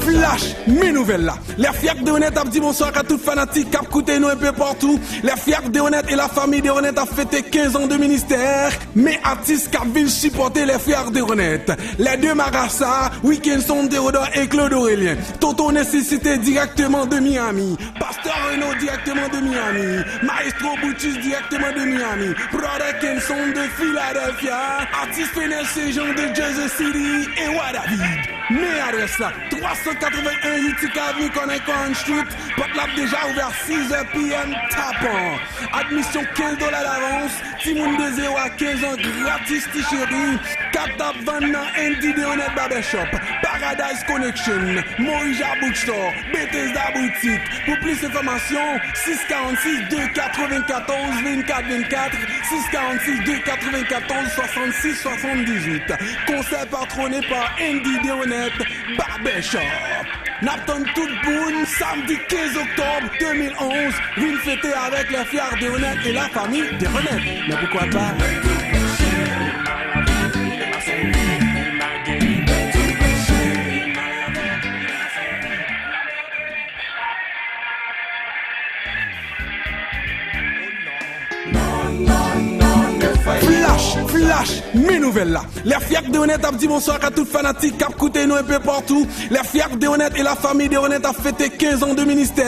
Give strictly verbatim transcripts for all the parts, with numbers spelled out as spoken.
Flash, men nouvèl la. Les Fiacres de Honnête ap di bonswa ak tout fanatik k ap koute nou enpe patou. Les Fiacres de Honnête et la famille de Honnête ap fete kenz an de ministè. Men atis k ap vin sipòte Les Fiacres de Honnête. Les deux marasa, Wickenson Théodore et Claude Aurélien. Tonton Nesesite dirèkteman de Miami. Pastè Reno dirèkteman de Miami. Maestro Brutus dirèkteman de Miami. Brother Kenson de Philadelphia. Atis Fenel Sejan de Jersey City. E Wa David. Men adrès la, twa san katreven en Utica Avenue, Corner Cohen Street. Pòt la ap deja ouvè a sis è p m. Tapan. Admisyon kenz dola davans. Timoun de zewo a kenz an gratis ti cheri. Kat ap vann nan Andy Deronette Barbershop, Paradise Connection, Morija Bookstore, Bethesda Boutique. Pou plis enfòmasyon, sis karannsis de katrevenkatòz vennkat vennkat, sis karannsis de katrevenkatòz swasannsis swasanndizuit. Konsèy patrone pa Andy Deronette Barbershop. N ap tann tout moun samdi kenz oktòb de mil onz, vin fete avèk Les Fiacres de Honnête et la famille de Honnête. Men poukwa pa? Flash, flash, men nouvèl la. Les Fiacres de Honnête ap di bonswa ak tout fanatik k ap koute nou enpe patou. Les Fiacres de Honnête et la famille de Honnête ap fete kenz an de ministè.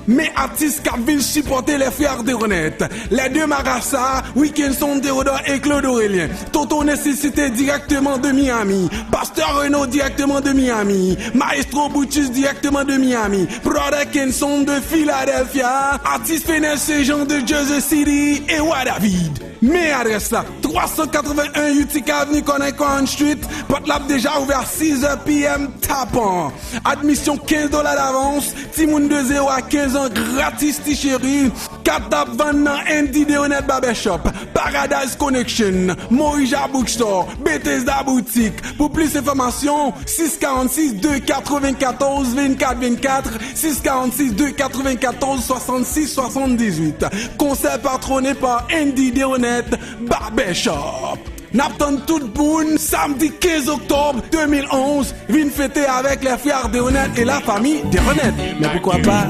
Men atis k ap vin sipòte Les Fiacres de Honnête. Les deux marasa, Wickenson Théodore et Claude Aurélien. Tonton Nesesite dirèkteman de Miami. Pastè Reno dirèkteman de Miami. Maestro Brutus dirèkteman de Miami. Brother Kenson de Philadelphia. Atis Fenel Sejan de Jersey City. E Wa David. Men adrès la, twa san katreven en Utica Avenue, Corner Cohen Street. Pòt la ap deja ouvè a sis è p m. Tapan. Admisyon kenz dola davans. Timoun de zewo a kenz an gratis ti cheri. Kat ap vann nan Andy Deronette Barbershop, Paradise Connection, Morija Bookstore, Bethesda Boutique. Pou plis enfòmasyon, sis karannsis de katrevenkatòz vennkat vennkat, sis karannsis de katrevenkatòz swasannsis swasanndizuit. Konsèy patrone pa Andy Deronette Barbershop. N ap tann tout moun samdi kenz oktòb de mil onz, vin fete avèk Les Fiacres de Honnête et la famille de Honnête. Men poukwa pa?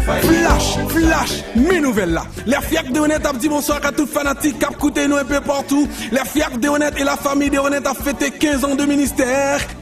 Flash, flash, men nouvèl la. Les Fiacres de Honnête ap di bonswa ak tout fanatik k ap koute nou enpe patou. Les Fiacres de Honnête et la famille de Honnête ap fete kenz an de ministè.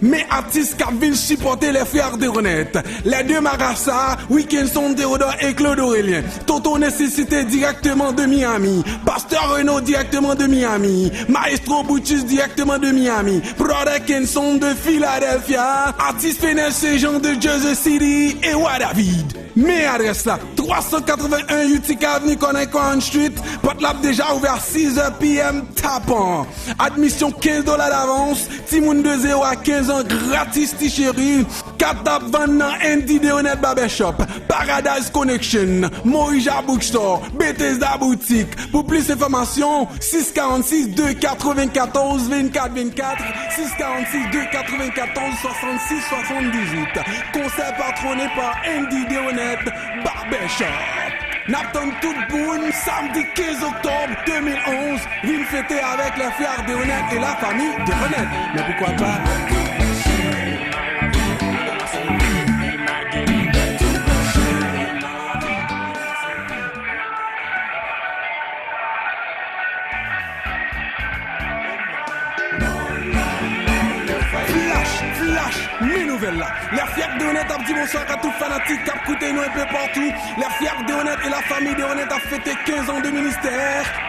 Men atis k ap vin sipòte Les Fiacres de Honnête. Les deux marasa, Wickenson Théodore et Claude Aurélien. Tonton Nesesite dirèkteman de Miami. Pastè Reno dirèkteman de Miami. Maestro Brutus dirèkteman de Miami. Brother Kenson de Philadelphia. Atis Fenel Sejan de Jersey City. E Wa David. Men adrès la, twa san katreven en Utica Avenue, Corner Cohen Street. Pòt la ap deja ouvè a sis è p m. Tapan. Admisyon kenz dola davans. Timoun de zewo a kenz an gratis ti cheri. Kat ap vann nan Andy Deronette Barbershop, Paradise Connection, Morija Bookstore, Bethesda Boutique. Pou plis enfòmasyon, sis karannsis de katrevenkatòz vennkat vennkat, sis karannsis de katrevenkatòz swasannsis swasanndizuit. Konsèy patrone pa Andy Deronette Barbershop. N ap tann tout moun samdi kenz oktòb de mil onz, vin fete avèk Les Fiacres de Honnête et la famille de Honnête. Men poukwa pa? Flash, flash, men nouvèl la. Les Fiacres de Honnête ap di bonswa ak tout fanatik k ap koute nou enpe patou. Les Fiacres de Honnête et la famille de Honnête ap fete kenz an de ministè.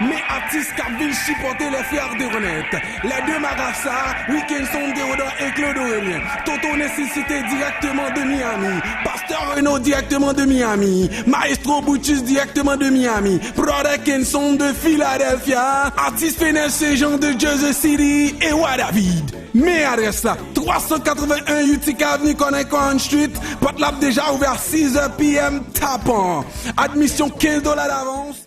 Men atis k ap vin sipòte Les Fiacres de Honnête. Les deux marasa, Wickenson Théodore et Claude Aurélien. Tonton Nesesite dirèkteman de Miami. Pastè Reno dirèkteman de Miami. Maestro Brutus dirèkteman de Miami. Brother Kenson de Philadelphia. Atis Fenel Sejan de Jersey City. E Wa David. Men adrès la, twa san katreven en Utica Avenue, Corner Cohen Street. Pòt la ap deja ouvè a sis è p m. Tapan. Admisyon kenz dola davans.